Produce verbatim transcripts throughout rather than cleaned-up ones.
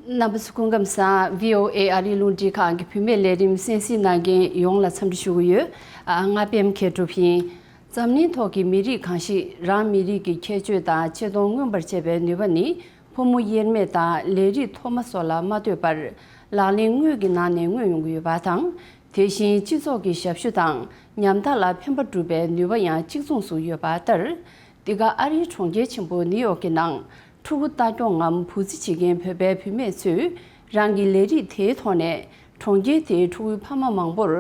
རྣམ་པ་ཚོ་སྐུ་ཁམས་བཟང་། ཝི་ཨོ་ཨེ་ཨ་རིའི་རླུང་འཕྲིན་ཁང་གི་བུད་མེད་ལས་རིམ་གསན་གཟིགས་གནང་མཁན་ཡོངས་ལ་འཚམས་འདྲི་ཞུ་གི་ཡོད། ཨ། ང་པད་མ་མཁས་གྲུབ་ཡིན། འཛམ་གླིང་ཐོག་གི་མི་རིགས་གང་ཞིག་རང་མི་རིགས་ཀྱི་ཁྱད་ཆོས་དང་ཆེ་མཐོང་མངོན་པར་བྱེད་པའི་ནུས་པ་ནི་ཕོ་མོ་དབྱེར་མེད་དང་ལས་རིགས་མཐོ་དམའ་སོགས་ལ་མ་ལྟོས་པར་ལག་ལེན་དངོས་ཀྱི་ནང་ནས་མངོན་ཡོང་གི་ཡོད་པ་དང་། དེ་བཞིན་སྤྱི་ཚོགས་ཀྱི་ཞབས་ཞུ་དང་ཉམ་ཐག་ལ་ཕན་པ་སྒྲུབ་པའི་ནུས་པ་ཡང་གཅིག་མཚུངས་སུ་ཡོད་པ་ལྟར། འདི་ག་ཨ་རིའི་གྲོང་ཁྱེར་ཆེན་པོ་ནིའུ་ཡོག་གི་ནང་ཕྲུ་གུ་ལྟ་སྐྱོང་ངམ་བུ་རྫི་བྱེད་མཁན་བོད་པའི་བུད་མེད་ཚོས་རང་གི་ལས་རིགས་དེའི་ཐོག་ནས་གྲོང་ཁྱེར་དེའི་ཕྲུ་གུའི་ཕ་མ་མང་པོར་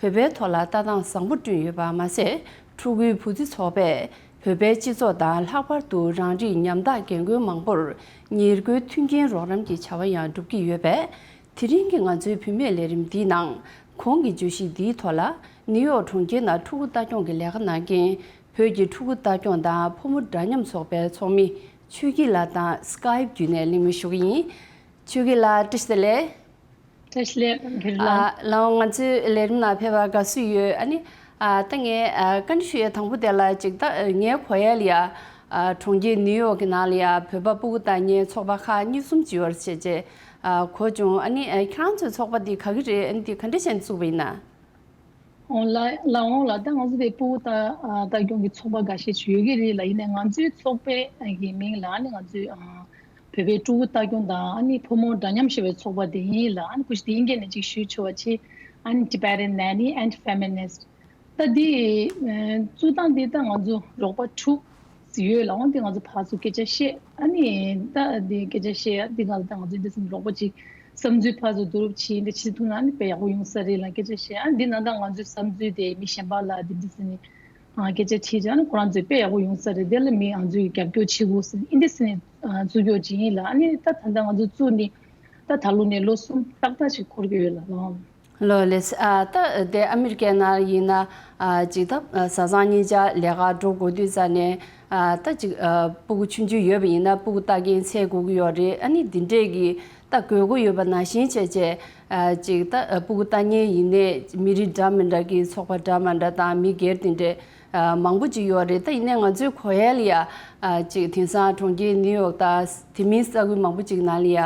བོད་པའི་ཐོག་ལ་ལྟ་སྟངས་བཟང་པོ་བསྐྲུན་ཡོད་པ་མ་ཟད། ཕྲུ་གུའི་བུ་རྫི་ཚོགས་པས་བོད་པའི་སྤྱི་ཚོགས་དང་ལྷག་པར་དུ་རང་རིགས་ཉམ་ཐག་རྒན་རྒོན་མང་པོར་ཉེར་མཁོའི་མཐུན་རྐྱེན་རོགས་རམ་གྱི་བྱ་བ་ཡང་སྒྲུབ་ཀྱི་ཡོད་པས། དེ་རིང་གི་ང་ཚོའི་བུད་མེད་ལས་རིམ་འདིའི་ནང་གོང་གི་བརྗོད་གཞི་འདིའི་ཐོག་ལ་ནིའུ་ཡོག་གྲོང་ཁྱེར་ནང་ཕྲུ་གུ་ལྟ་སྐྱོང་གི་ལས་ཀ་གནང་མཁན་བོད་ཀྱི་ཕྲུ་གུ་ལྟ་སྐྱོང་དང་ཕོ་མོ་འདྲ་མཉམ་ཚོགས་པའི་ཚོགས་མི་ཆོས་སྐྱིད་ལགས་དང་སི་ཀའེབ་བརྒྱུད་ནས་གླེང་མོལ་ཞུ་གི་ཡིན། ཆོས་སྐྱིད་ལགས་བཀྲ་ཤིས་བདེ་ལེགས། བཀྲ་ཤིས་བདེ་ལེགས་ལགས། ལགས་འོང་། ང་ཚོའི་ལས་རིམ་ནང་ཕེབས་པར་དགའ་བསུ་ཡོད། ཨ་ནི། ཨ། ད་ངས་ཨ་བཀའ་འདྲི་ཞུ་ཡས་དང་པོ་དེ་ལ་ཅིག་ད་ངའི་གོ་ཡ་ལ་ཡ། ཨ། གྲོང་ཁྱེར་ནིའུ་ཡོག་གི་ནང་ལ་ཡ་བོད་པ་ཕྲུ་གུ་ལྟ་མཁན་ཚོགས་པ་ཁག་གཉིས་གསུམ་ཅིག་ཡོད་རེད་ཟེར་བྱས། ཨ། གོ་བྱུང་། ཨ་ནི་ཨ་ཁྱེད་རང་ཚོའི་ཚོགས་པ་འདི་ག་གི་རེད། ཨ་ནི་འདི་ག་འདྲ་བྱས་ནས་བཙུགས་པ་ཡིན་ན། འོང་ལ་ལ་འོང་ལ། ད་ང་ཚོ་དེ་ཕྲུ་གུ་ལྟ་ཨ་ལྟ་སྐྱོང་གི་ཚོགས་པ་འགའ་ཤས་ཅིག་ཡོད་ཀྱི་རེད་ལ། ཡིན་ནའི་ང་ཚོའི་ཚོགས་པའི་ཨ་གི་མིང་ལ་ཨ་ནི་ང་ཚོའི་ཨ་བོད་པའི་ཕྲུ་གུ་ལྟ་སྐྱོང་དང་ཨ་ནི་ཕོ་མོ་འདྲ་མཉམ་ཞེས་པའི་ཚོགས་པ་དེ་ཡིན་ལ། ཨ་ནི་སྐུ་ཞབས་དེ་དབྱིན་སྐད་ནས་ཅིག་ཞུས་ཆོག་པ་བྱས། ཨ་ནི་Tibetan Nanny and Feminist། ད་འདི་ཨ་བཙུགས་སྟངས་འདི་ད་ང་ཚོ་རོགས་པ་དྲུག་ཡོད་ལ། འོང་འདི་ང་ཚོ་ཕར་ཚུར་སྐད་ཆ་བཤད། ཨ་ནི་ད་འདི་སྐད་ཆ་བཤད། འདི་ང་ཚོ་ད་ང་ཚོ་འདི་སེམས་རོགས་པ་ཅིག་བསམ་ཚུལ་ཕར་ཚུར་བསྡུ་རུབ་བྱས། འདི་བྱེད་ཐུབ་ན་ཨ་ནི་དཔེ་ཡག་པོ་ཡོང་ས་རེད་ལ་སྐད་ཆ་བཤད། ཨ་འདི་ནང་ད་ང་ཚོའི་བསམ་ཚུལ་དེ་མི་གཞན་པ་ལ་འདི་འདི་ཟེར་ནས་ཨ་སྐད་ཆ་དྲིས་ཀྱང་ཁོ་རང་ཚོས་དཔེ་ཡག་པོ་ཡོང་ས་རེད། དེ་ལ་མི་ང་ཚོས་རྒྱབ་སྐྱོར་བྱེད་དགོས་ཟེར་ཨིན་འདི་ཟེར་ནས་ཨ་བཙུགས་སྐྱོར་བྱེད་ཡིན་ལ། ཨ་ནི་ད་ད་ལྟ་ང་ཚོ་བཙུགས་ནས་ད་ད་ལོ་ནས་ལོ་གསུམ་ཏག་ཏག་ཅིག་འཁོར་གྱི་ཡོད་ལ། ལགས་འོང་། ལགས་ལགས། ཨ་ད་དེ་ཨ་མི་རི་ཀའི་ནང་ཡིན་ན་ཨ་ཅིག་ད་བཟའ་ཚང་གཉིས་ཆ་ལས་ཀ་འགྲོ་དགོས་དུས་ཙ་ནས། ཨ་ད་ཅིག་ཨ་ཕྲུ་གུ་ཆུང་ཆུང་ཡོད་པ་ཡིན་ན་ཕྲུ་གུ་ལྟ་མཁན་འཚོལ་དགོས་ཀྱི་ཡོད་རེད། ཨ་ནི་འདི་འདྲས་ཀྱི་ད་དགོས་མཁོ་ཡོད་པ་ནང་བཞིན་བྱས་བྱས། ཨ་ཅིག་ད་ཨ་ཕྲུ་གུ་ལྟ་མཁན་ཡིན་ནའི་མི་རིགས་འདྲ་མི་འདྲ་གི་ཚོགས་པ་འདྲ་མི་འདྲ་དང་མི་སྒེར་དེ་འདྲས་ཨ་མང་པོ་ཅིག་ཡོད་རེད། ད་ཡིན་ནའི་ང་ཚོའི་གོ་ཡ་ལ་ཡ་ཨ་ཅིག་དེང་སང་གྲོང་ཁྱེར་ནིའུ་ཡོག་དང་དེ་མིན་ས་ཁུལ་མང་པོ་ཅིག་ནང་ལ་ཡ་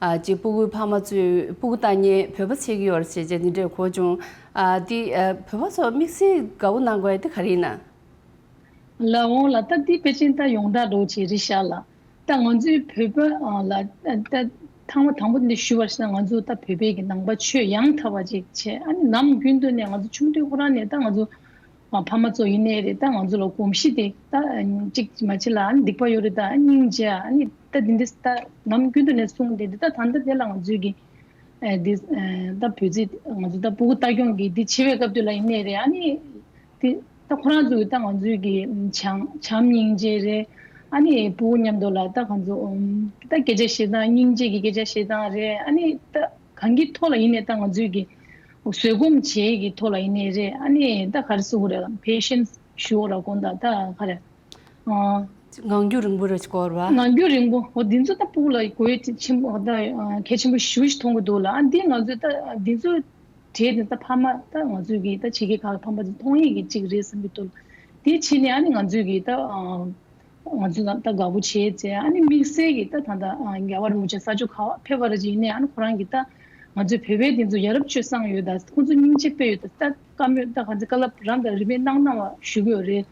ཨ་ཅིག་ཕྲུ་གུའི་ཕ་མ་ཚོས་ཕྲུ་གུ་ལྟ་མཁན་བོད་པ་འཚོལ་གྱི་ཡོད་རེད་ཟེར་བྱས་འདི་འདྲས་གོ་བྱུང་། ཨ་འདི་ཨ་བོད་པ་ཚོ་དམིགས་བསལ་དགའ་པོ་གནང་དགོས་ཡ་དེ་ག་རེ་ཡིན་ན། ལགས་འོང་ལ། ད་འདི་ཕལ་ཆེར་ད་ཡོངས་གྲགས་འདྲ་བོ་ཅིག་རེད་ཤག་ལ། ད་ང་ཚོའི་བོད་པ་ཨ་ལ་ད་ཐེངས་མ་དང་པོ་འདི་ཞུ་བར་བྱས་ན་ང་ཚོ་ད་བོད་པའི་གི་ནང་པ་ཆོས་ཡང་དག་པ་ཅིག་བྱས། ཨ་ནི་ནམ་རྒྱུན་དུ་ནས་ང་ཚོ་ཆུང་དུས་ཁོ་རང་ནས་ད་ང་ཚོ་ཨ་ཕ་མ་ཚོ་ཡིན་ནའི་རེད། ད་ང་ཚོ་ལ་གོམས་གཤིས་དེ་ད་གཅིག་མ་བྱེད་ལ་ཨ་ནི་སྡིག་པ་ཡོད་རེད། ད་སྙིང་རྗེ། ཨ་ནི་ད་འདི་འདྲས་ད་ནམ་རྒྱུན་དུ་ནས་གསུངས་བསྡད་དེ། ད་ད་ལྟ་དེ་ལ་ང་ཚོའི་གི་ཨ་འདི་ཨ་ད་བོད་རྩིས་ང་ཚོ་ད་ཕྲུ་གུ་ལྟ་སྐྱོང་གི་འདི་བྱེད་པའི་སྐབས་དུས་ལ་ཡིན་ནའི་རེད། ཨ་ནི་དེ་ད་ཁོ་རང་ཚོ་གི་ད་ང་ཚོའི་གི་བྱམས་བྱམས་སྙིང་རྗེ་རེད། ཨ་ནི་ཕྲུ་གུ་མཉམ་དུ་ལ་ད་ང་ཚོ་ཨམ་ད་སྐད་ཆ་བཤད་སྟངས་སྙིང་རྗེ་གི་སྐད་ཆ་བཤད་སྟངས་རེད། ཨ་ནི་ད་གང་གི་ཐོག་ལ་ཡིན་ནའི་ད་ང་ཚོའི་གི་བཟོད་སྒོམ་བྱེད་ཀྱི་ཐོག་ལ་ཡིན་ནའི་རེད། ཨ་ནི་ད་ག་རེ་ཟེར་དགོས་རེད། ལ་patience ཞུ་བ་ལ་དགོངས་དག་ད་ག་རེ་ཨ། ངང་རྒྱུད་རིང་པོ་རེ་སྐོར་བ། ངང་རྒྱུད་རིང་པོ། འོ་འདི་ཚོ་ད་ཕྲུ་གུ་ལ་དགོས་ཆེན་པོ་ད་གལ་ཆེན་པོ་ཞེ་པོ་ཞིག་མཐོང་གི་འདུག་ལ། ཨ་འདི་ང་ཚོས་ད་འདི་ཚོ་གྲས་དེ་ད་ཕ་མ་ད་ང་ཚོས་གི་ད་ཕྱི་རྒྱལ་ཁག་གི་ཕ་མ་ཚོ་མཐོང་ཡས་ཀྱི་གཅིག་རེད་བསམ་གྱི་འདུག། དེ་ཕྱིན་ནས་ཨ་ནི་ང་ཚོས་གི་ད་ང་ཚོས་ད་དགའ་པོ་བྱས་ཚེ། ཨ་ནི་དམིགས་བསལ་གྱི་ད་ད་ད་རྒྱལ་བ་རིན་པོ་ཆེ་ས་ཕྱོགས་ག་པར་ཕེབས་པ་རེ་ཅིག་ཡིན་ནའི་ཨ་ནི་ཁོ་རང་གི་ད་ང་ཚོའི་བོད་པའི་དེ་ཚོ་ཡ་རབས་སྤྱོད་བཟང་ཡོད། ད་ཁོང་ཚོ་སྙིང་རྗེ་དཔེ་ཡོད། ད་ད་བཀའ་མོལ་ད་ག་ཚོད་བཀའ་སློབ་རང་དང་རིན་མེད་གནང་གནང་བ་ཞུ་གི་ཡོད་རེད།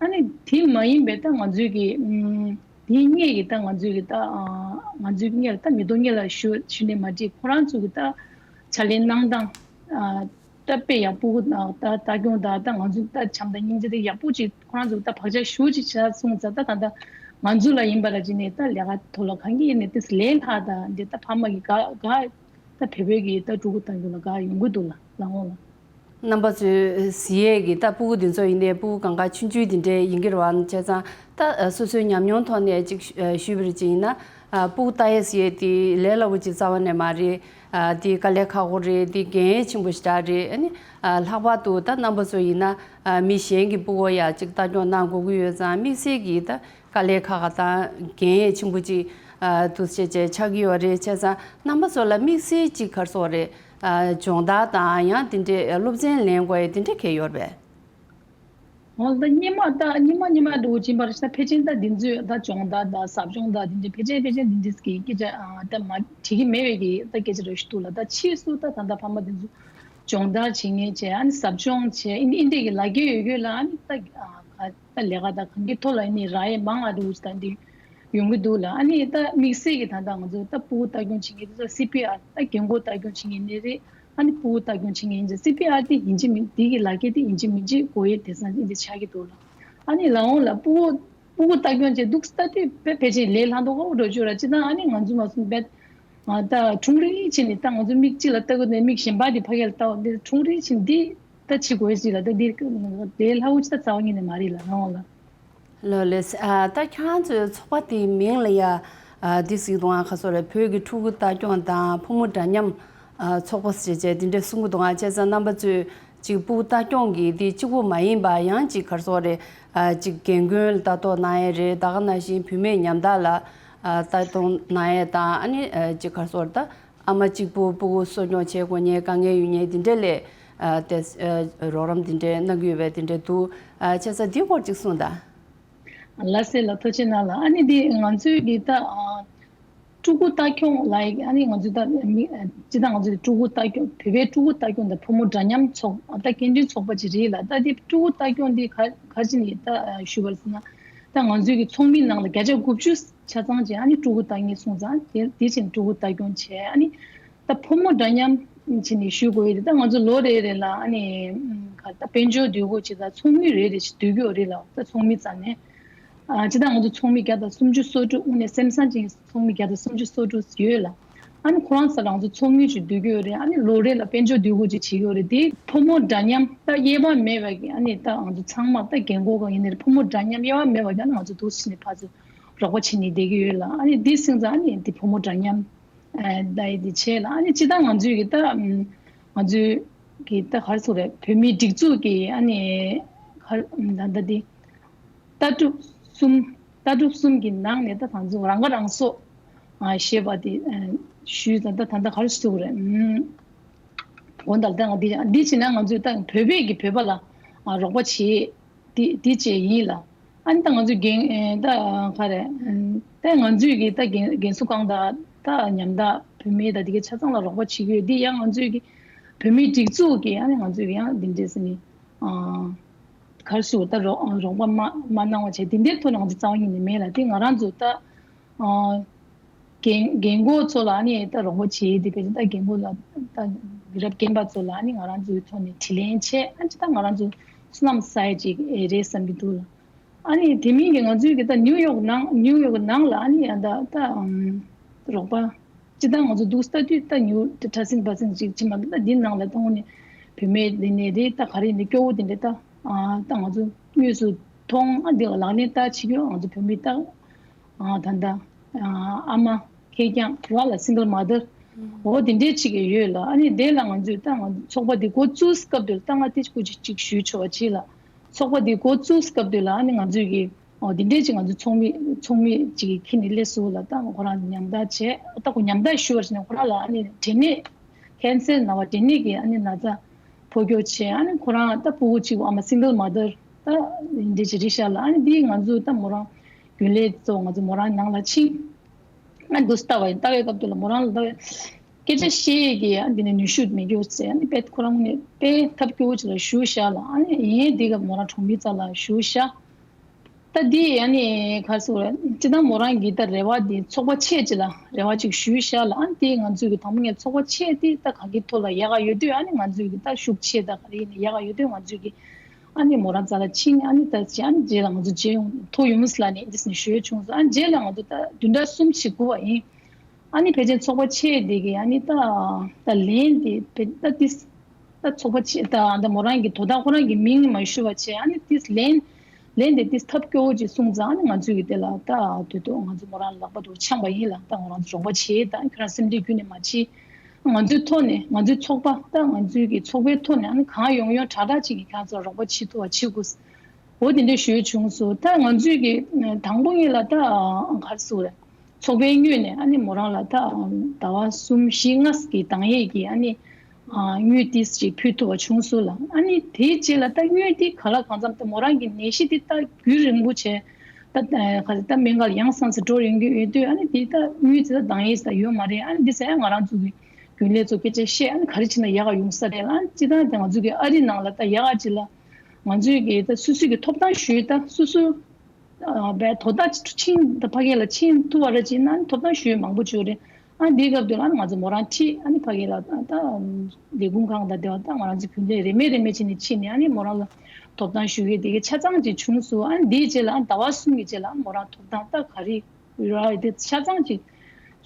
ཨ་ནི་དེ་མ་ཡིན་པའི་ད་ང་ཚོའི་གི་ཨམ་དེའི་སྔས་ཀྱི་ད་ང་ཚོའི་གི་ད་ཨ་ང་ཚོའི་སྔས་ལ་ད་མི་ཐོག་སྔས་ལ་ཞུ་ཞུ་ནས་མ་བྲིས། ཁོ་རང་ཚོ་གི་ད་ཕྱག་ལས་གནང་སྟངས་ཨ་ད་དཔེ་ཡག་པོ་ཨ་ད་ལྟ་སྐྱོང་ད་ད་ང་ཚོ་ད་བྱམས་དང་སྙིང་རྗེ་དེ་ཡག་པོ་ཅིག་ཁོ་རང་ཚོ་གི་ད་བག་ཆགས་ཞེ་པོ་ཅིག་བྱས་སོང་ཙང་། ད་ད་ད་ང་ཚོ་ལ་ཡིན་པ་ལ་ཅི་ནས་ད་ལས་ཀ་ཐོག་ལ་གང་གི་ཡིན་ནས་དེ་ལས་སླ་ད་འདི་ད་ཕ་མ་གི་དགའ་དགའ་ད་བོད་པའི་གི་ད་ཕྲུ་གུ་ལྟ་རྒྱུ་ལ་དགའ་ཡོང་གི་འདུག་ལ། ལགས་འོང་ལ། རྣམ་པ་ཚོས་གཟིགས་ཡས་ཀྱི་ད་ཕྲུ་གུ་འདི་ཚོ་ཡིན་ནའི་ཕྲུ་གུ་གང་ག་ཆུང་ཆུང་འདི་འདྲའི་ཡིན་གྱི་རེད་བ། བྱས་ཙང་ད་སོ་སོའི་ཉམས་མྱོང་ཐོག་ནས་ཅིག་ཞུས་པར་ཅིག་ཡིན་ན། ཕྲུ་གུ་ལྟ་ཡས་ཟེར་ཡས་དེ་ལས་སླ་བོ་ཅིག་རྩ་བ་ནས་མ་རེད། དེ་དཀའ་ལས་ཁག་པོ་རེད། དེ་འགན་ཡས་ཆེན་པོ་ཞེ་དྲག་རེད། ཨ་ནི་ལྷག་པར་དུ་ད་རྣམ་པ་ཚོ་ཡིན་ན་མི་གཞན་གྱི་ཕྲུ་གུ་ཡ་ཅིག་ལྟ་སྐྱོང་གནང་དགོས་ཀྱི་ཡོད་ཙང་དམིགས་བསལ་གྱི་ད་དཀའ་ལས་ཁག་ཁག་དང་འགན་ཡས་ཆེན་པོ་ཅིག་འདུག་སེ་བྱས་ཆགས་ཀྱི་ཡོད་རེད། བྱས་ཙང་རྣམ་པ་ཚོ་ལ་དམིགས་བསལ་ཅིག་ག་རེ་ཟེར་དགོས་རེད། སྦྱོང་བརྡར་དང་ཡང་དེ་འདྲའི་སློབ་ཚན་ལེན་དགོས་ཡ་དེ་འདྲ་གང་ཡོད་རེད་པས། འོ་ད་སྔོན་མ་ད་སྔོན་མ་སྔོན་མ་འདྲ་བོ་ཅིག་ཡིན་པ་རེད་ཤག་ད་ཕལ་ཆེར་ད་འདི་ཚོས་ད་སྦྱོང་བརྡར་དང་ཟབ་སྦྱོང་དང་འདི་འདྲ་ཕལ་ཆེར་ཕལ་ཆེར་འདི་འདྲ་གི་སྐད་ཆ་ཨ་ད་མ་བྲིས་ཀྱི་མེད་པའི་གི་ད་སྐད་ཆ་རེད་ཞུ་འདུག་ལ། ད་ཕྱིས་སུ་ད་ད་ལྟ་ཕ་མ་འདི་ཚོ་སྦྱོང་བརྡར་བྱེད་མཁན་བྱས། ཨ་ནི་ཟབ་སྦྱོང་བྱས། ཨིན་ཨིན་འདྲས་ཀྱི་ལག་འཁྱེར་ཡོད་ཡོད་ལ། ཨ་ནི་ད་ཨ་ག་ད་ལས་ཀ་ད་གང་གི་ཐོག་ལ་ཨ་ནི་རག་ཡས་མང་ང་འདྲ་བོ་ཅིག་ད་འདི་ཡོང་གི་འདུག་ལ། ཨ་ནི་ད་དམིགས་བསལ་གྱི་ད་ལྟ་ང་ཚོ་ད་ཕྲུ་གུ་ལྟ་སྐྱོང་བྱེད་མཁན་དེ་ཚོ་སི་པི་ཨར་ད་རྒན་གོག་ལྟ་སྐྱོང་བྱེད་མཁན་ནི་རེད། ཨ་ནི་ཕྲུ་གུ་ལྟ་སྐྱོང་བྱེད་མཁན་ཡིན་ཙང་སི་པི་ཨར་དེ་ཡིན་གཅིག་མིན་འདི་གི་ལག་འཁྱེར་དེ་ཡིན་གཅིག་མིན་གཅིག་དགོས་ཡས་དེང་སང་འདི་ཆགས་ཀྱི་འདུག་ལ། ཨ་ནི་ལག་འོང་ལ་ཕྲུ་གུ་ཕྲུ་གུ་ལྟ་སྐྱོང་བྱས་འདུག་ལྟ་དུས་དཔེ་ཕལ་ཆེར་ལས་སླ་མདོག་ཁ་པོ་འགྲོ་བཅུག་ར། ཅི་ད་ཨ་ནི་ང་ཚོ་མ་སོང་པས་ད་ཁྲུང་རིང་བྱས་ནས་ད་ང་ཚོ་མིག་གཅིག་ལ་ལྟ་དགོས་ནས་མིག་གཞན་པ་དེ་ཕ་གིར་ལྟ་བ་འདི་ཁྲུང་རིང་བྱས་ནས་འདི་ད་བྱེད་དགོས་ཞིག་ལ། ད་འདི་ལས་སླ་པོ་ཅི་ད་རྩ་བ་ཉིད་ནས་མ་རེད་ལ། ལག་འོང་ལ། ལགས་ལགས། ཨ་ད་ཁྱེད་རང་ཚོའི་ཚོགས་པ་དེའི་མིང་ལ་ཡ་ཨ་འདི་ཟེར་གྱི་འདུག་ཨ། ག་སོ་རེད། བོད་ཀྱི་ཕྲུ་གུ་ལྟ་སྐྱོང་དང་ཕོ་མོ་འདྲ་མཉམ་ཨ་ཚོགས་པ་ཟེར་བྱས་དེ་འདྲས་གསུང་གི་འདུག་ཨ། བྱས་ཙང་རྣམ་པ་ཚོས་ཅིག་ཕྲུ་གུ་ལྟ་སྐྱོང་གི་དེ་གཅིག་པོ་མ་ཡིན་པ་ཡང་ཅིག་ག་སོ་རེད། ཨ་ཅིག་རྒན་རྒོན་ལ་ལྟ་རྟོག་གནང་ཡས་རེད། ད་ག་ནང་བཞིན་བུད་མེད་ཉམ་ཐག་ལ་ཨ་ལྟ་རྟོག་གནང་ཡས་དང་། ཨ་ནི་ཨ་ཅིག་ག་སོ་རེད། ད་ཨ་མ་གཅིག་པུ་ཕྲུ་གུ་གསོ་སྐྱོང་བྱེད་དགོས་མཁན་དཀའ་ངལ་ཡོད་མཁན་དེ་འདྲ་ལ་ཨ་དེ་ཨ་རོགས་རམ་དེ་འདྲ་གནང་གི་ཡོད་པའི་དེ་འདྲ་འདུག་ཨ་བྱས་ཙང་འདི་སྐོར་ཅིག་གསུངས་དང་། ལགས་སེ་ལགས། ཐུགས་རྗེ་གནང་ལགས། ཨ་ནི་འདི་ང་ཚོའི་གི་ད་ཨ་ཕྲུ་གུ་ལྟ་སྐྱོང་ལ་ཨ་ནི་ང་ཚོའི་ད་མི་སྤྱིར་བཏང་ང་ཚོའི་ཕྲུ་གུ་ལྟ་སྐྱོང་བོད་པའི་ཕྲུ་གུ་ལྟ་སྐྱོང་དང་ཕོ་མོ་འདྲ་མཉམ་ཚོགས་ཨ་ད་སྐྱེལ་འདྲེན་ཚོགས་པ་ཅིག་རེད་ལ། ད་འདི་ཕྲུ་གུ་ལྟ་སྐྱོང་འདི་ག་ག་རེ་བྱས་ནས་ད་ཞུ་བར་ཟེར་ན། ད་ང་ཚོའི་གི་ཚོགས་མི་ནང་ལ་བརྒྱ་ཆ་དགུ་བཅུ་ཆ་ཚང་ཅིག་ཨ་ནི་ཕྲུ་གུ་ལྟ་མཁན་སོང་ཙང་དེ་དེ་བཞིན་ཕྲུ་གུ་ལྟ་སྐྱོང་བྱས། ཨ་ནི་ད་ཕོ་མོ་འདྲ་མཉམ་བྱས་ནས་ཞུ་དགོས་ཡོད་རེད། ད་ང་ཚོ་ལོ་རེ་རེ་ལ་ཨ་ནི་ཨམ་ག་ད་དཔལ་འབྱོར་འདུས་སྒོ་ཅིག་དང་ཚོགས་མི་རེ་རེ་ཞིག་བསྡུ་གི་ཡོད་རེད་ལ། ད་ཚོགས་མི་རྩ་ནས་ཨ་ཅི་ད་ང་ཚོ་ཚོགས་མི་བརྒྱ་དང་སུམ་ཅུ་སོ་དྲུག་དངོས་གནས་སེམས་བཟང་ཅན་ཚོགས་མི་བརྒྱ་དང་སུམ་ཅུ་སོ་དྲུག་ཡོད་ལ། ཨ་ནི་ཁོ་རང་ཚོ་རང་ཚོ་ཚོགས་མི་ཞིག་བསྡུ་གི་ཡོད་རེད། ཨ་ནི་ལོ་རེ་ལ་དཔལ་འབྱོར་འདུས་སྒོ་ཅིག་བྱེད་ཀྱི་ཡོད་རེད། དེ་ཕོ་མོ་འདྲ་མཉམ་ད་དབྱེ་བ་མེད་པ་གི་ཨ་ནི་ད་ང་ཚོ་ཚང་མ་ད་རྒན་གོག་གང་ཡིན་ནའི་ཕོ་མོ་འདྲ་མཉམ་དབྱེ་བ་མེད་པ་གི་ཨ་ནི་ང་ཚོ་འདུག་སེ་ནས་ཕར་ཚུར་རོགས་པ་བྱེད་ནས་བསྡད་ཀྱི་ཡོད་ལ། ཨ་ནི་འདི་སེང་ཙང་ཨ་ནི་འདི་ཕོ་མོ་འདྲ་མཉམ་ཨ་ད་ཡི་འདི་བྱས་ལ། ཨ་ནི་སྤྱིར་བཏང་ང་ཚོའི་གི་ད་ང་ཚོའི་གི་ད་ག་རེ་ཟེར་རེད། བོད་མིའི་སྒྲིག་འཛུགས་ཀྱི་ཨ་ནི་ག་རེ་ད་ད་འདི་ལྟ་གྲུབ་གསུམ། ལྟ་གྲུབ་གསུམ་གྱི་ནང་ནས་ད་ང་ཚོ་རང་ཁ་རང་གསོ་ཨ་ཞེས་པ་དེ་ཨ་ཞུས་ཙང་ད་ད་ལྟ་ག་རེ་ཞུ་དགོས་རེད། ཨུམ། དགོངས་དག་ད་ང་འདི་འདི་བྱས་ན་ང་ཚོས་ད་བོད་པས་ཀྱི་བོད་པ་ལ་ཨ་རོགས་པ་བྱེད་འདི་འདི་བཅས་ཡིན་ལ། ཨ་ནི་ད་ང་ཚོས་རྒན་ཨེ་ད་ག་རེ་ཨ་ད་ང་ཚོས་ཀྱི་ད་རྒན་རྒན་གསོ་ཁང་དང་ད་ཉམ་ཐག་བུད་མེད་དང་དེ་གའི་ཆ་ཚང་ལ་རོགས་པ་བྱེད་ཀྱི་ཡོད། འདི་ཡང་ང་ཚོས་ཀྱི་བོད་མིའི་སྒྲིག་འཛུགས་ཀྱི་ཨ་ནི་ང་ཚོས་ཀྱི་ཡང་འདི་འདྲས་ཟེར་ནས་ཨ་ག་རེ་ཞུ་ད་རོགས་རོགས་པ་མ་མ་གནང་བ་བྱས་འདི་འདྲའི་ཐོག་ནས་ང་ཚོ་རྩ་བ་ཉིད་ནས་མེད་ལ། དེ་ང་རང་ཚོ་ད་ཨ་རྒན་རྒན་གོག་ཚོ་ལ་ནི་ད་རོགས་པ་བྱེད་དེ་བས་ད་རྒན་གོག་ལ་ད་དུས་རབས་རྒན་པ་ཚོ་ལ་ནི་ང་རང་ཚོའི་ཐོག་ནས་དྲིན་ལན་བྱས། ཨ་ཅི་ད་ང་རང་ཚོ་བསོད་ནམས་བསགས་ཡས་ཅིག་ཨེ་རེད་བསམ་གྱི་འདུག་ལ། ཨ་ནི་དེ་མིན་གྱི་ང་ཚོའི་གི་ད་ནིའུ་ཡོག་ནང་ནིའུ་ཡོག་ནང་ལ་ཨ་ནི་ཡང་ད་ད་ཨམ་རོགས་པ་ཅི་ད་ང་ཚོ་འདུག་ལྟ་དུས་ད་ཉུ་ད་ཕྲ་སྲིན་བ་སྲིན་ཅིག་ཅི་མ་ད་འདི་ནང་ལ་ད་དངོས་གནས་བུད་མེད་འདི་ནས་རེད། ད་ག་རེ་ཡིན་ནའི་སྐྱོ་བོ་དེ་འདྲ་ད་ཨ་ད་ང་ཚོ་དངོས་སུ་མཐོང་ཨ་འདི་ལ་ལག་ལེན་བསྟར་བྱེད་རྒྱུ་ང་ཚོ་བུད་མེད་ད། ཨ་ད་ད་ཨ་ཨ་མ་ཁེར་རྐྱང་ར་ལ་སིང་གལ་མ་དར་འོ་དེ་འདྲས་ཅིག་ཡོད་ལ། ཨ་ནི་དེ་ལ་ང་ཚོས་ད་ང་ཚོ་ཚོགས་པ་འདི་འགོ་བཙུགས་སྐབས་དེར་ད་ང་དེ་སྐུ་མཁྱེན་ཅིག་ཞུ་ཆོག་པ་བྱེད་ལ། ཚོགས་པ་འདི་འགོ་བཙུགས་སྐབས་དེ་ལ་ཨ་ནི་ང་ཚོས་ཀྱི་འོ་དེ་འདྲས་ཅིག་ང་ཚོ་ཚོགས་མི་ཚོགས་མི་ཅིག་གིས་ཁྱེར་ནས་སླེབས་སོང་ལ། ད་ཁོ་རང་ཉམ་ཐག་བྱས་ད་ཁོ་ཉམ་ཐག་ཞུ་བར་བྱས་ནས་ཁོ་རང་ལ་ཨ་ནི་འབྲས་ནད་ཀན་སར་ན་བ་འབྲས་ནད་ཀྱི་ཨ་ནི་ན་ཚ་ཕོ་སྐྱོ་བྱས། ཨ་ནི་ཁོ་རང་ད་ཕྲུ་གུ་གཅིག་པོ་ཨ་མ་སིང་གལ་མ་དར་ད་འདི་འདྲས་ཅིག་རེད་ཤག་ལ། ཨ་ནི་འདི་ང་ཚོ་ད་མོ་རང་རྒྱུན་ལས་ཚོ་ང་ཚོ་མོ་རང་ནང་ལ་ཕྱིན། ཨ་འདུག་ལྟ་བ་ཡིན། ལྟ་བའི་སྐབས་དེ་ལ་མོ་རང་ལ་ལྟ་བའི་སྐད་ཆ་བཤད་ཡས་ཀྱི་ཨ་འདི་ནས་ནུས་ཤུགས་མེད་རྒྱུ་ཟེར། ཨ་ནི་དཔེ་ཁོ་རང་ནས་དཔེ་ཐབས་སྐྱོ་བོ་ཅིག་ལ་ཞུ་ཤག་ལ། ཨ་ནི་ཡིན་འདི་ག་མོ་རང་གྲོང་མི་རྩ་ལ་ཞུ་ཤག་ད་འདི་ཨ་ནི་ག་རེ་ཟེར་དགོས་རེད། སྤྱིར་བཏང་མོ་རང་གི་ད་རེ་བ་འདི་ཚོགས་པ་ཆེ་ཅིག་ལ་རེ་བ་ཅིག་ཞུ་ཤག་ལ། ཨ་ནི་དེ་ང་ཚོའི་གི་དང་པོ་ངས་ཚོགས་པ་ཆེ་འདི་ད་གང་གི་ཐོག་ལ་ཡག་ག་ཡོད་དུས་ཨ་ནི་ང་ཚོའི་གི་ད་ཤུགས་ཆེ་ད་ག་རེ་ཡིན་ནའི་ཡག་ག་ཡོད་དུས་ང་ཚོའི་གི་ཨ་ནི་མོ་རང་རྩ་ལ་ཕྱིན། ཨ་ནི་ད་ཅི་ཨ་ནི་རྗེས་ལ་ང་ཚོ་མཇལ་ཡོང་ཐུབ་ཡོང་ཟེར་ལ་ནི་འདི་ནས་ཞུ་ཡས་བྱུང་སོང་། ཨ་ནི་རྗེས་ལ་ང་ཚོ་ད་བདུན་ཕྲག་གསུམ་ཞིག་སྒུག་པ་ཡིན། ཨ་ནི་ཕལ་ཆེར་ཚོགས་པ་ཆེ་འདི་གི་ཨ་ནི་ད་ད་ལན་འདི་ད་ཏིས་ད་ཚོགས་པ་ཆེ་ད་ད་མོ་རང་གི་དོ་བདག་ཁོ་རང་གི་མིང་མ་ཞུ་བ་བྱས། ཨ་ནི་ཏིས་ལན་ལན་འདི་ཏིས་ཐབས་སྐྱོ་བོ་ཅིག་གསུངས་ཙང་ཨ་ནི་ང་ཚོས་གི་དེ་ལ་ད་དུས་ཐོག་ང་ཚོ་མོ་རང་ལ་ལག་པ་དུ་འཆང་བ་ཡིན་ལ། ད་ང་རང་ཚོ་རོགས་པ་བྱེད་ད་ཁྱོད་རང་སེམས་ཁྲལ་ཁྱོན་ནས་མ་བྱེད། ང་ཚོའི་ཐོག་ནས་ང་ཚོའི་ཚོགས་པ་ད་ང་ཚོའི་གི་ཚོགས་པའི་ཐོག་ནས་ཨ་ནི་གང་ཡོང་ཡོང་དྲག་དྲག་ཅིག་གི་ཁྱེད་ཚོ་རོགས་པ་བྱེད་ཐུབ་པ་བྱེད་དགོས། འོ་དེ་འདྲ་ཞུས་བྱུང་སོང་། ད་ང་ཚོས་གི་དང་པོ་ཉིད་ལ་ད་ག་རེ་ཟེར་དགོས་རེད། ཚོགས་པའི་ངོས་ནས་ཨ་ནི་མོ་རང་ལ་ད་ཟླ་བ་གསུམ་བཞི་ལྔ་གི་གདང་ཡས་ཀྱི་ཨ་ནི་ དངུལ་ཏིས་ཅིག་ཕུལ་ཐུབ་པ་བྱུང་སོང་ལ། ཨ་ནི་དེའི་རྗེས་ལ་ད་དངུལ་དེ་ག་ལ་གང་འཚམ་ད་མོ་རང་གི་ནད་གཞི་དེ་ད་རྒྱུན་རིང་པོ་བྱས། ད་ག་ཚོད་ད་སྨན་ཁང་ལ་ཡང་སང་སེ་འགྲོ་ཡོང་གི་ཡོད་དུས། ཨ་ནི་དེ་ད་དངུལ་དེ་ད་འདང་ཡས་ད་ཡོད་མ་རེད། ཨ་ནི་འདི་ཟེར་ཡང་ང་རང་ཚོ་གི་རྒྱུན་ལས་ཚོ་སྐད་ཆ་བཤད། ཨ་ནི་ག་རེ་བྱས་ན་ཡག་ག་ཡོང་ས་རེད་ལ། ཨ་ནི་སྤྱིར་བཏང་དེ་ང་ཚོ་གི་ཨ་རི་ནང་ལ་ད་ཡག་ག་ཅིག་ལ་ང་ཚོའི་གི་ད་སོ་སོའི་གི་ཐོབ་ཐང་ཞུས། ད་སོ་སོ་བས་དོ་བདག་ཕྱིན་ད་ཕ་གི་ལ་ཕྱིན་ཐུབ་པ་ར་ཅིག་ན་ཐོབ་ཐང་ཞུ་མང་པོ་བྱུང་རེད། ཨ་འདིའི་སྐབས་དུ་ལ་ང་ཚོ་མོ་རང་ཁྲིད། ཨ་ནི་ཕ་གི་ལ་ད་ལས་ཁུངས་ཁང་དང་དེ་བ་ད་ང་རང་ཚོ་རྒྱུན་ལས་རེ་མེད་རེ་མེད་བྱས་ནས་ཕྱིན་ནས། ཨ་ནི་མོ་རང་ལ་ཐོབ་ཐང་ཞུ་གི་དེ་གི་ཆ་ཚང་ཅིག་བྱུང་སོང་། ཨ་ནི་འདིའི་རྗེས་ལ་ཨ་ཟླ་བ་གསུམ་གི་རྗེས་ལ་ཨ་མོ་རང་ཐོབ་ཐང་ད་ག་རེ་ར་དེ་ཆ་ཚང་ཅིག་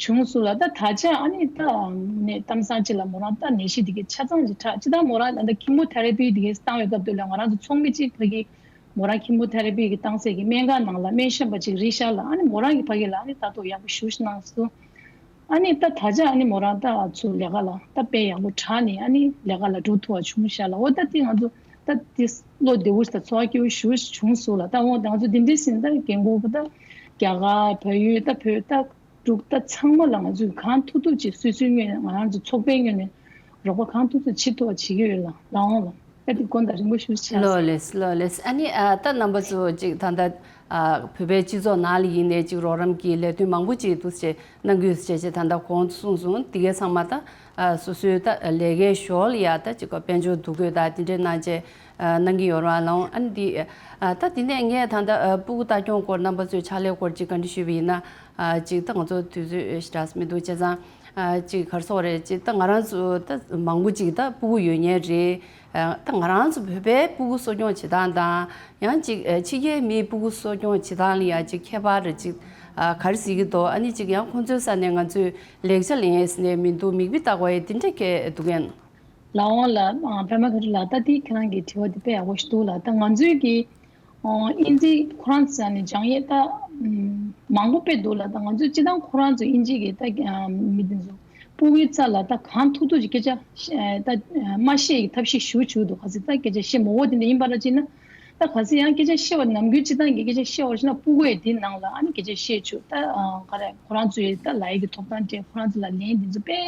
བྱུང་སོང་ལ། ད་ད་ཆ་ཨ་ནི་ད་ནས་གཏམ་བཟང་ཅིག་ལ་མོ་རང་ད་ནད་གཞི་དེ་གི་ཆ་ཚང་ཅིག་དྲག་ཅི་ད་མོ་རང་ད་ད་ཁི་མོ་ཐེ་ར་པི་དེ་གི་བཏང་བའི་སྐབས་དུ་ལ་ང་རང་ཚོ་ཚོགས་མི་གཅིག་ཕ་གི་མོ་རང་ཁི་མོ་ཐེ་ར་པི་གི་བཏང་སའི་གི་སྨན་ཁང་ནང་ལ་སྨན་ཞབས་པ་ཅིག་རིག་ཤག་ལ། ཨ་ནི་མོ་རང་གི་ཕ་གི་ལ་ཨ་ནི་ལྟ་རྟོག་ཡག་པོ་ཞེ་པོ་ཅིག་གནང་སོང་། ཨ་ནི་ད་ད་ཆ་ཨ་ནི་མོ་རང་ད་ཚུར་ལས་ཀ་ལ་ད་དཔེ་ཡག་པོ་དྲག་ནས་ཨ་ནི་ལས་ཀ་ལ་འགྲོ་ཐུབ་པ་བྱུང་ཤག་ལ། འོ་ད་དེ་ང་ཚོ་ད་དེ་བློ་བདེ་པོ་ཞིག་དང་ཚོར་བ་སྐྱིད་པོ་ཞེ་པོ་ཅིག་བྱུང་སོང་ལ། ད་འོ་ད་ང་ཚོ་འདི་འདྲའི་ཟིན་ད་རྒན་གོག་པོ་ད་རྒྱ་གར་བལ་ཡུལ་ད་བོད་ད་འབྲུག་ད་ཚང་མ་ལ་ང་ཚོས་གང་ཐུབ་ཐུབ་ཅིག་སོ་སོའི་ངོས་ནས་ང་རང་ཚོ་ཚོགས་པའི་ངོས་ནས་རོགས་པ་གང་ཐུབ་ཐུབ་བྱེད་ཐུབ་པ་བྱེད་ཀྱི་ཡོད་ལ། ལགས་འོང་ལ། ཨ་དེ་དགོངས་དག་རིན་པོ་ཞུ་བྱས། ལགས་ལེགས། ལགས་ལེགས། ཨ་ནི་ཨ་ད་རྣམ་པ་ཚོ་ཅིག་ད་ལྟ་ཨ་བོད་པའི་སྤྱི་ཚོགས་ནང་ལ་ཡིན་ནའི་ཅིག་རོགས་རམ་གྱི་ལས་དོན་མང་པོ་ཅིག་འདུག་ཅེས་གནང་གི་ཡོད་ཅེས་ཅེས་ད་ལྟ་གོང་དུ་གསུངས་སོང་། དེ་གའི་ཚང་མ་ད་ཨ་སོ་སོའི་ད་ལས་ཀའི་ཞོར་ལ་ཡ་ད་ཅིག་ག་དཔལ་འབྱོར་འདུ་འགོད་ད་དེ་འདྲའི་གནང་བྱས་ཨ་གནང་གི་ཡོད་ར་ལགས་འོང་། ཨ་ནི་དེ་ཨ་ད་དེ་ནས་ངས་ད་ལྟ་ཨ་སྤུ་གུ་ལྟ་སྐྱོང་སྐོར་རྣམ་པ་ཚོའི་ཕྱག་ལས་སྐོར་ཅིག་བཀའ་འདྲི་ཞུས་པ་ཡིན་ན། ཨ་ཅིག་ད་ང་ཚོ་དུས་ཚོད་ཞེ་དྲག་མི་འདུག་བྱས་ཙང་། ཨ་ཅིག་ག་རེ་ཟེར་དགོས་རེད། ཅིག་ད་ང་རང་ཚོ་ད་མང་པོ་ཅིག་ད་སྤུ་གུ་ཡོད་མཁན་རེད། ཨ་ད་ང་རང་ཚོ་བོད་པའི་སྤུ་གུ་གསོ་སྐྱོང་བྱེད་སྟངས་དང་། ཡང་ཅིག་ཨ་ཕྱི་རྒྱལ་མིའི་སྤུ་གུ་གསོ་སྐྱོང་བྱེད་སྟངས་ལ་ཡང་ཅིག་ཁྱད་པར་རེ་ཅིག་ཨ་ག་རེ་གཟིགས་ཀྱི་འདུག་ཨ་ནི་ཅིག་ཡང་ཁོང་ཚོའི་ས་ནས་ང་ཚོས་ལེགས་ཆ་ལེན་ཡས་ནས་མི་འདུག་མིག་དཔེ་ལྟ་དགོས་ཡས་དེ་འདྲ་གས་འདུག་གས། ལགས་འོང་ལ། ཨ་པད་མ་ག་རུ་ལགས། ད་དེ་ཁྱེད་རང་གི་དྲི་བ་དེ་དཔེ་ཡག་པོ་ཞིག་འདུག་ལ། ད་ང་ཚོའི་གི་ཨ་ཨིན་ཇི་ཁོ་རང་ཚོ་ནས་སྦྱང་ཡས་ད་ཨམ་མང་པོ་དཔེ་འདུག་ལ། ད་ང་ཚོས་སྤྱིར་བཏང་ཁོ་རང་ཚོ་ཨིན་ཇི་གི་ད་ཨམ་མི་དེ་ཚོ་སྤུ་གུའི་རྩ་ལ་ད་གང་ཐུབ་ཐུབ་ཀྱི་སྐད་ཆ་བཤད་ད་མ་བཤད་ཀྱི་ཐབས་ཤེས་ཞུ་བཅུག་འདུག་ག་ཚོད་ད་སྐད་ཆ་བཤད་མོ་བོ་དེ་འདྲ་ཡིན་པ་ར་ཅིག་ན། ད་ག་ཚོད་ཡང་སྐད་ཆ་བཤད་པ་ནམ་རྒྱུན་སྤྱིར་བཏང་གི་སྐད་ཆ་བཤད་པ་ཞིག་ན་སྤུ་གུ་ཡི་དེ་ནང་ལ་ཨ་ནི་སྐད་ཆ་བཤད་བཅུག་ད་ཨ་ག་རེ་ཁོ་རང་ཚོའི་ད་ལ་ཡི་གི་ཐོབ་ཐང་སྤྲད་ཁོ་རང་ཚོ་ལ་ལན་དེ་ཚོ་དཔེ་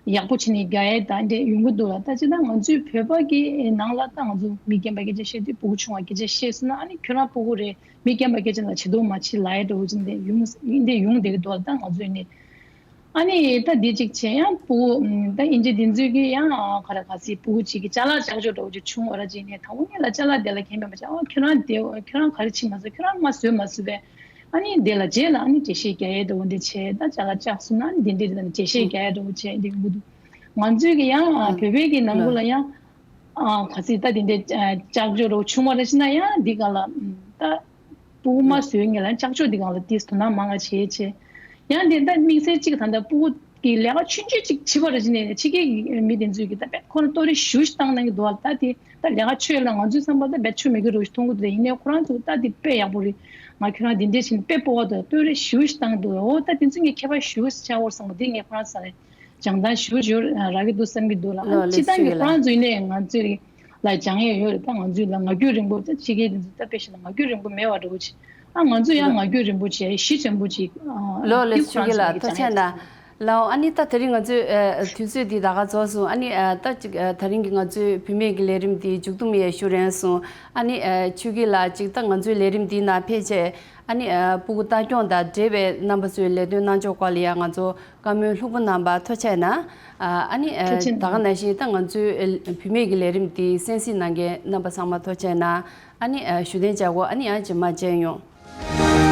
ཡག་པོ་བྱས་ནས་རྒྱག་ཡས་ད་འདྲས་ཡོང་གི་འདུག་ལ། ད་སྤྱིར་བཏང་ང་ཚོའི་བོད་པ་གི་ནང་ལ་ད་ང་ཚོ་མི་རྒན་པ་སྐད་ཆ་བཤད་དུས་སྤུ་གུ་ཆུང་བ་སྐད་ཆ་བཤད་སོང་ན་ཨ་ནི་ཁྱོད་རང་སྤུ་གུ་རེད། མི་རྒན་པ་སྐད་ཆ་ལ་བྱེད་དོ་མ་བྱེད་ལ་ཡ་འདྲ་བོ་ཅིག་འདི་ཡོང་འདི་ཡོང་བསྡད་ཀྱི་འདུག་ད་ང་ཚོས་ནི་ཨ་ནི་ད་འདི་གཅིག་བྱས་ཡང་སྤུ་གུ་ད་ཨིན་ཇི་འདི་ཚོས་གི་ཡང་ག་རེ་ག་སི་སྤུ་གུ་གཅིག་གི་ཅ་ལག་ལྕགས་ཀྱོག་འདྲ་བོ་ཅིག་བྱུང་བ་ར་ཅིག་ནས་ད་འོ་ངས་ལ་ཅ་ལག་དེ་ལ་ཁྱད་མེད་པ་ཅིག་ཨ་ཁྱོད་རང་དེ་ཁྱོད་རང་ག་རེ་བྱེད་མ་སོང་ཁྱོད་རང་མ་བཟོས་མ་བཟོས་པས། ཨ་ནི་དེ་ལ་རྗེས་ལ་ཨ་ནི་འགྲེལ་བཤད་རྒྱག་ཡས་འདྲ་བོ་འདི་བྱས། ད་ཅ་ལག་ལྕགས་སོང་ན་ཨ་ནི་དེ་འདྲས་རེད། ད་འགྲེལ་བཤད་རྒྱག་ཡས་འདྲ་བོ་བྱས་འདི་གི་འདུག་ང་ཚོས་གི་ཡང་ཨ་བོད་པའི་གི་ནང་ཁུལ་ལ་ཡང་ཨ་ག་སྲིད་ད་དེ་འདྲའི་ཨ་ལྕགས་ཀྱོག་རོ་ཆུང་མ་རེ་ཞིག་ན་ཡང་འདི་ག་ལ་ཨམ་ད་སྤུ་གུ་མ་བཟོས་ངེས་ལ་ལྕགས་ཀྱོག་འདི་ག་ལ་དེ་དོ་སྣང་མང་ང་བྱེད་བྱེད་ཡང་དེ་ད་དམིགས་བསལ་གཅིག་ད་ལྟ་སྤུ་གུ་གི་ལས་ཀ་ཆུང་ཆུང་གཅིག་བྱེད་པ་རེ་ཞིག་ནས་ཕྱི་རྒྱལ་གི་མི་དེ་ཚོས་གི་ད་དཔེ་ཁོ་རང་ལྟོ་རེ་ཞུ་ཞིག་བཏང་གནང་གི་འདུག་བ། ད་དེ་ད་ལས་ཀ་ཆོད་ལ་ང་ཚོའི་བསམ་པ་ད་དཔེ་ཆོད་མེད་གི་རོ་ཞིག་མཐོང་གི་འདུག་ད་ཡིན་ནའི་ཁོ་རང་ཚོ་ད་དེ་དཔེ་ཡག་པོ་རེད། ང་ཁྱོད་རང་དེ་འདྲས་བྱས་ནས་དཔེ་སྤོབས་པ་དང་ལྟོ་རེ་ཞུ་ཞིག་བཏང་གི་འདུག་འོ་ད་དེ་ཚོ་ངས་ཁྱད་པར་ཞུ་ཞིག་བྱ་འོར་བསམ་པ་དེ་ངས་ཁོ་རང་ས་ནས། སྦྱང་སྟངས་ཞུ་ཞུ་རག་གི་འདུག་བསམ་གྱི་འདུག་ལ། ལོ་ལེགས་སྤྱི་བཏང་གི་ཁོ་རང་ཚོ་ཡིན་ནའི་ང་ཚོའི་ལ་སྦྱང་ཡས་ཡོད་རེད། ད་ང་ཚོའི་ལ་ངག་རྒྱུན་རིང་པོ་ད་ཕྱི་རྒྱལ་དེ་ཚོ་ད་དཔེ་བཞག་ན་ངག་རྒྱུན་རིང་པོ་མེད་པ་འདྲ་བོ་ཅིག་ཨ་ང་ཚོ་ཡང་ངག་རྒྱུན་རིང་པོ་བྱས་གཞི་ཆེན་པོ་ཅིག་ལོ་ལེགས་ཁོ་རང་ཚོ་ལ་སྦྱང་ཡས་ཡོད་རེད། ལའོ། ཨ་ནི་ད་དེ་རིང་ང་ཚོའི་ཨ་དུས་ཚོད་འདི་ད་ག་རྫོགས་སོང་། ཨ་ནི་ཨ་ད་ཅིག་ཨ་དེ་རིང་གི་ང་ཚོའི་བུད་མེད་ཀྱི་ལས་རིམ་འདི་མཇུག་བསྡོམས་ཡས་ཞུ་རན་སོང་། ཨ་ནི་ཨ་ཆོས་སྐྱིད་ལགས་ཅིག་ད་ང་ཚོའི་ལས་རིམ་འདིའི་ནང་ཕེབས་བྱས། ཨ་ནི་ཨ་སྤུ་གུ་ལྟ་སྐྱོང་དང་འབྲེལ་བའི་རྣམ་པ་ཚོའི་ལས་དོན་གནང་ཕྱོགས་སྐོར་ལ་ཡང་ང་ཚོ་བཀའ་མོལ་ལྷུག་པོ་གནང་བར་ཐུགས་རྗེ་གནང་། ཨ་ཨ་ནི་ཨ་ཐུགས་རྗེ་ད་ག་གནང་། ནང་བཞིན་ད་ང་ཚོའི་ཨ་བུད་མེད་ཀྱི་ལས་རིམ་འདི་གསན་གཟིགས་གནང་མཁན་རྣམ་པ་ཚང་མ་ཐུགས་རྗེ་གནང་། ཨ་ནི་ཨ་བཞུགས་གདན་འཇགས་དགོས། ཨ་ནི་ཡང་རྗེས་མ་མཇལ་ཡོང་།